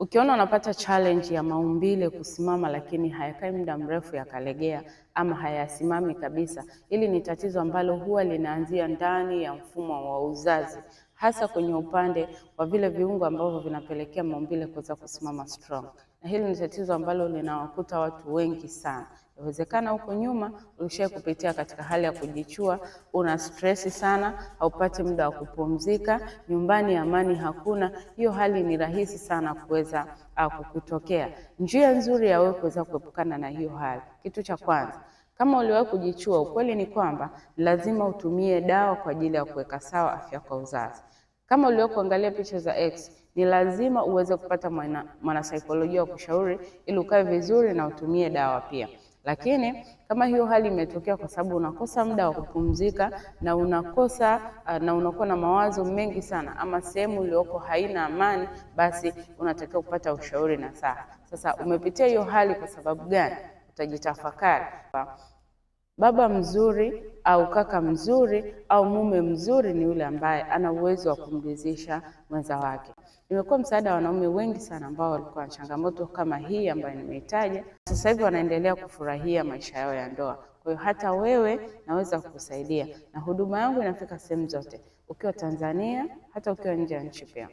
Ukiona unapata challenge ya maumbile kusimama lakini hayakai muda mrefu yakalegea ama hayasimami kabisa, hili ni tatizo ambalo huwa linaanzia ndani ya mfumo wa uzazi, hasa kwenye upande wa vile viungo ambavyo vinapelekea maumbile kuweza kusimama strong. Na hili ni tatizo ambalo linawakuta watu wengi sana. Inawezekana huko nyuma ulishawahi kupitia katika hali ya kujichua, una stress sana, haupati muda wa kupumzika, nyumbani amani hakuna. Hiyo hali ni rahisi sana kuweza kukutokea. Njia nzuri ya wewe kuweza kuepukana na hiyo hali, kitu cha kwanza, kama uliwahi kujichua, ukweli ni kwamba lazima utumie dawa kwa ajili ya kuweka sawa afya kwa uzazi. Kama uliwahi kuangalia picha za ex, ni lazima uweze kupata mwanasaikolojia wa kushauri ili ukae vizuri na utumie dawa pia. Lakini kama hiyo hali imetokea kwa sababu unakosa muda wa kupumzika na unakosa na unakuwa na mawazo mengi sana, ama sehemu uliyoko haina amani, basi unatakiwa kupata ushauri na saha. Sasa umepitia hiyo hali kwa sababu gani? Utajitafakari. Baba mzuri au kaka mzuri au mume mzuri ni yule ambaye ana uwezo wa kumridhisha mwenza wake. Nimekuwa msaada wa wanaume wengi sana ambao walikuwa na changamoto kama hii ambayo nimeitaja. Sasa hivi wanaendelea kufurahia maisha yao ya ndoa. Kwa hiyo hata wewe naweza kukusaidia, na huduma yangu inafika sehemu zote, ukiwa Tanzania, hata ukiwa nje ya nchi pia.